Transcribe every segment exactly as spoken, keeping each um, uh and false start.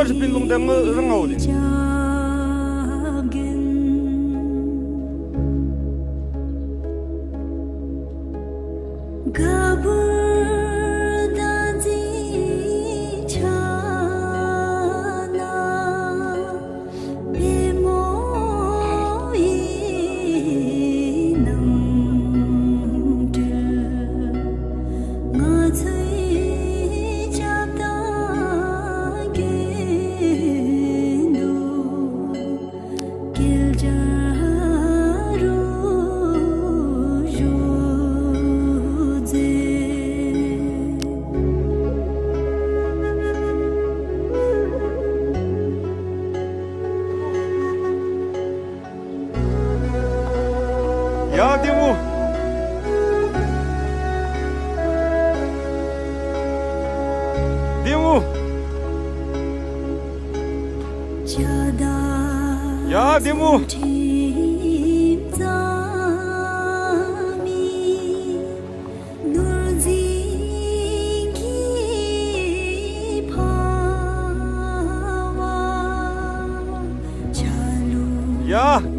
རི་པིན་ལུང་དེ་ངོ་རང་ངའོ་རེད། ཡ་ལྡེ་མོ། ལྡེ་མོ། ཡ་ལྡེ་མོ། ཡ།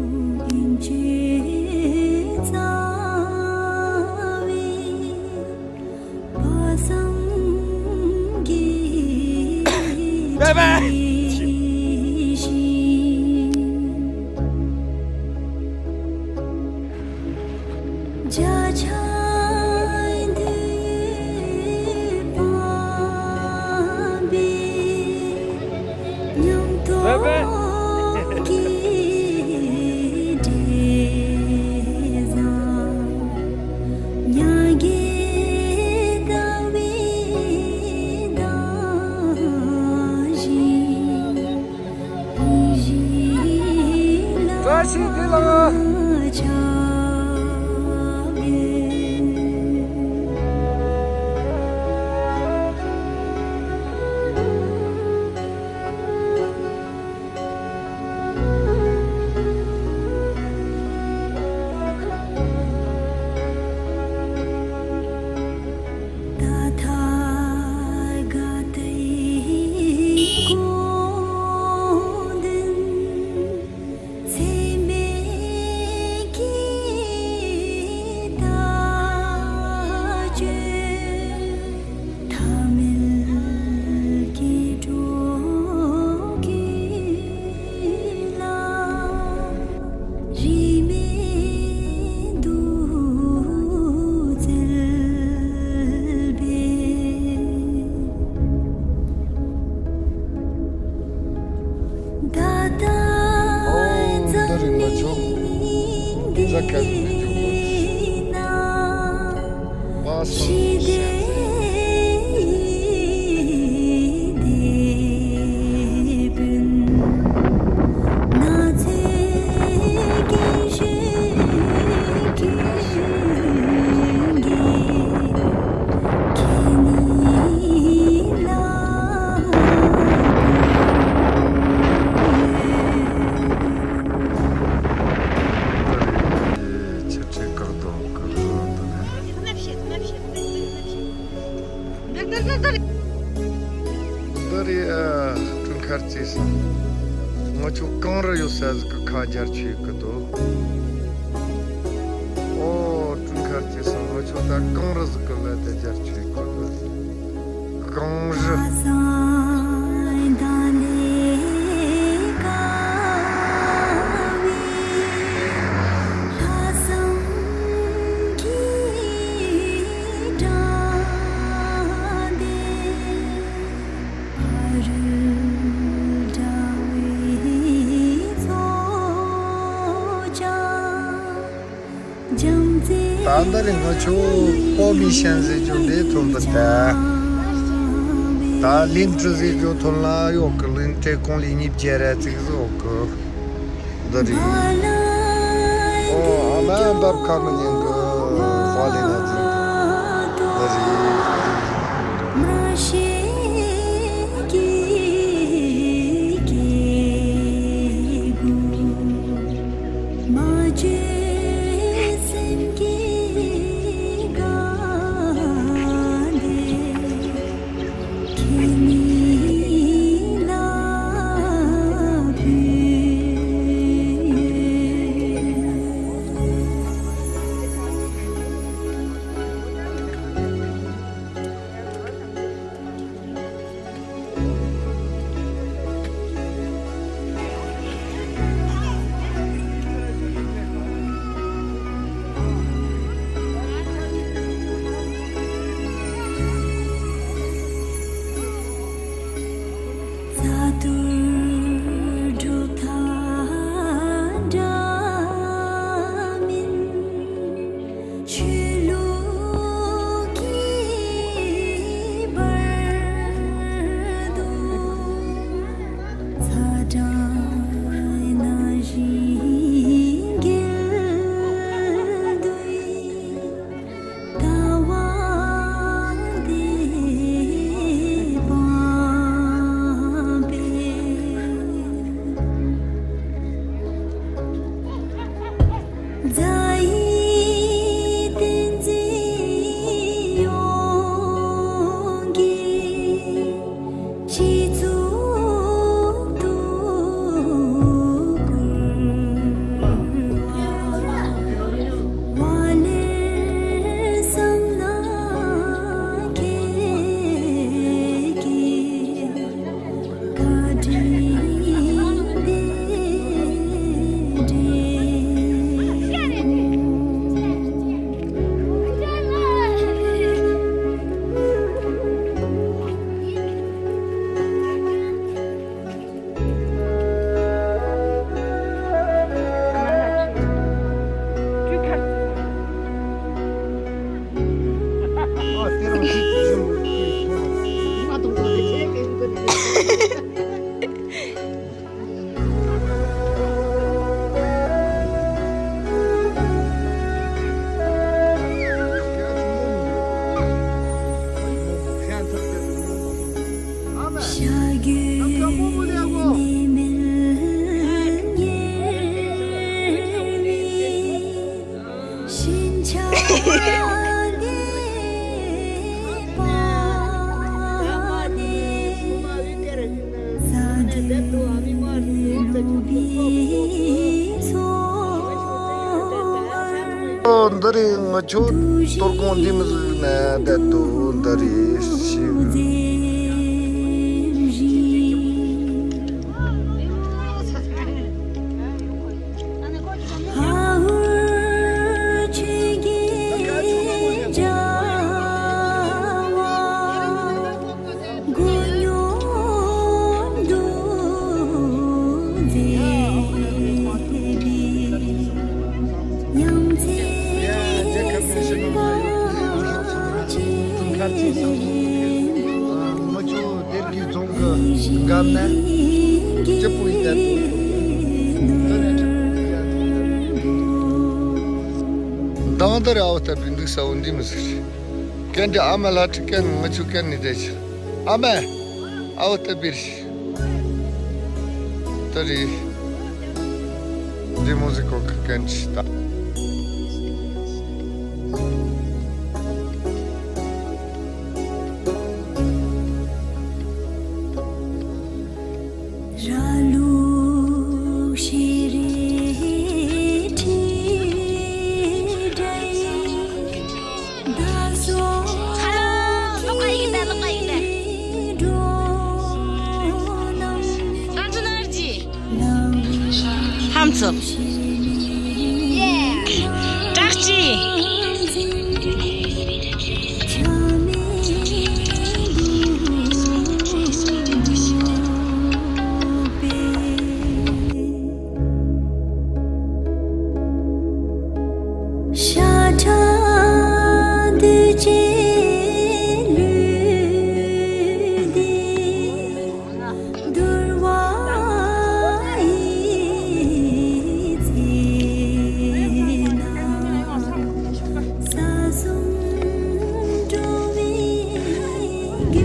བཀྲ་ཤིས་བདེ་ལེགས། ཨོ། འདི་རིང་ང་ཆོ་ཛ་ཁ་ཟིག་ནས་འཇུག་དགོས། ཆེ་ཆེ་ཀག་དང་ཀག་དང་དང་། འདི་རེད་ཨ། སྤྲིན་དཀར་རྩེ་ས། ང་ཆོ་གངས་རི་ཡོད་ས་ཟིག་གི་ཁ་རྒྱར་ཆུ་ཡོད་གི་དོ། ཨོ། སྤྲིན་དཀར་རྩེ་ས། ང་ཆོ་ད་གངས་རི་ཟིག་གི་ལ་ད་རྒྱར་ཆུ་ཡོད་གི་དོ། གངས་རི། ད་འདི་རིང་ང་ཆོ་སྤོ་བི་ཤན་ཟེར་རྒྱུ་འདི་ཐོན་པ་ད། ད་ལིན་ཀྲི་ཟེར་རྒྱུ་ཐོན་ལ་ཡོད་གི། ལིན་ཀྲི་གོང་ལི་གཉིས་བརྒྱ་ར་ཙིག་ཟིག་ཡོད་གི། འདི་རེད། ཨོ། ཨ་མ་འདབ་ཁ་མི་ཉན་གི། ཧྥ་ལེ་ན་ཙིག་འདི་རེད། འདི་རེད། ང་ཆོ་གཏོར་ཁུང་འདི་མི་ཟིག་ནས་བསྡད་འདུག་འདི་རེད་ཞིག་འདང་ད་ར་བ་ལྟ་བུའི་འདུག་ས་འོ་འདི་མི་ཟེར། ཀན་འདྲ་ཨ་མ་ལ་ཁྲི་ཀན་ང་ཆུ་ཀན་ནི་དེ་ཆི། ཨ་མ། ཨ་བ་ཏི་པིར་ཤི། ཏ་རི། རི་མོ་ཟི་ཀོ་ཀ་ཀན་ཤི་ཏ། ར་ལུག་ཤེས་རེ་ཁྲི་འདྲ་ཡི། ཧ་ལོ། ལོག་ག་ཡིག་ད་ལོག་ག་ཡིག་ད། ཨ་ཙི་ནར་ཇི། ཧམ་ཙུ། ཡེ། དྲག་ཅི། ཤ་ཁྲག་འདུས་བྱས་ལུས་འདི་འདུལ་བ་ཡི་ཚེ་ན་ས་གསུམ་འགྲོ་བའི་རྒྱུ་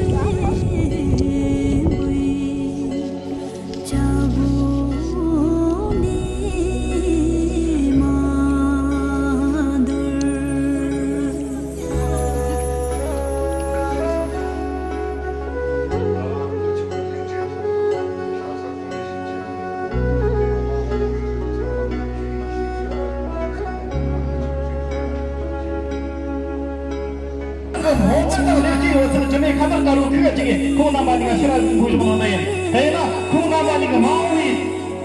ཁོང་རྣམ་པ་གཉིས་ཀ་ཕྱི་ལ་འགུལ་བཞུགས་གནང་ནི་ཡིན། དེ་ཡིན་ན་ཁོང་རྣམ་པ་གཉིས་ཀྱི་མ་འོངས་པའི་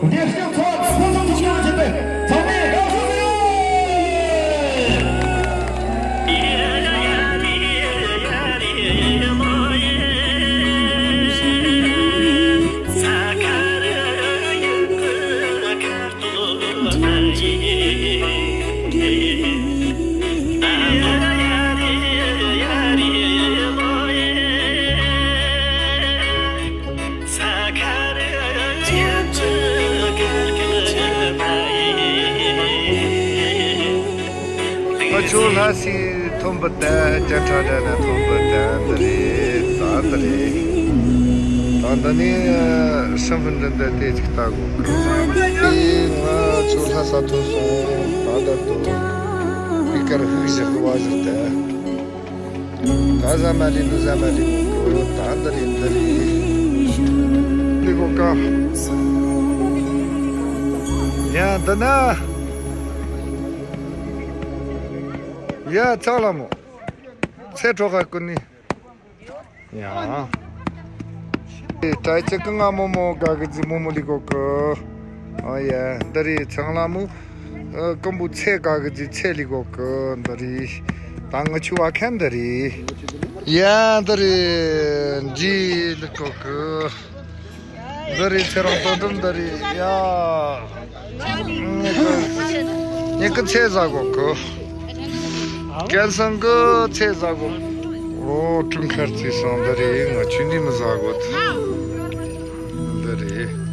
བདེ་སྐྱིད་འཚོ་བ་དང་ཕུན་སུམ་ཚོགས་པར་བྱེད་པའི་ཚང་མས་དགའ་བསུ་ཞུ། ང་ཆོ་ལྷ་སའི་ཐོན་པ་དང་བཅད་ཁྲ་དྲ་ན་ཐོན་པ་དང་འདི་རེད། ད་འདི་རེད། ད་འདི་ནས་ཧྲི་ཧྥུན་འདི་འདི་དེ་ཅིག་ལྟ་དགོས། དེ་ང་ཆོ་ལྷ་ས་ཐོན་སོང་། ད་ད་དུ། ཧུག་བཞག་གི་བ་བཞག་ཏེ། ད་ཟ་མ་ལི་ནི་ཟ་མ་ལི་གོ་གི། ད་འདི་རེད་འདི་རེད། ལི་གོ་ཀ། ཡ་འདི་ན། ཡ་ཚང་ལ་མོ། ཚེ་གྲོགས་ཀ་ཀུན་ནི། ཡ། ཨེ་ཏྲའི་ཅི་ཀི་ང་མོ་མོ་ག་གི་ཛི་མོ་མོ་ལི་གོ་ཀི། ཨོ་ཡ། འདི་རེད་ཚང་ལ་མོ། ཨ་ཀམ་བུ་ཚེ་ག་གི་ཛི་ཚེ་ལི་གོ་ཀི། འདི་རེད། ད་ང་ཆུ་བ་ཁན་འདི་རེད། ཡ་འདི་རེད་འདི་ལི་གོ་ཀི། འདི་རེད་ཚེ་རང་དོ་འགྲམ་འདི་རེད་ཡ། ངེད་ཀི་ཚེ་ཟ་གོ་ཀི། སྐལ་བཟང་གི་ཚེ་ཟ་གོ། ཨོ་དྲུང་ཁར་ཚེ་སང་འདི་རེད། ང་ཆུ་འདི་མི་ཟ་གོ་འདི་རེད།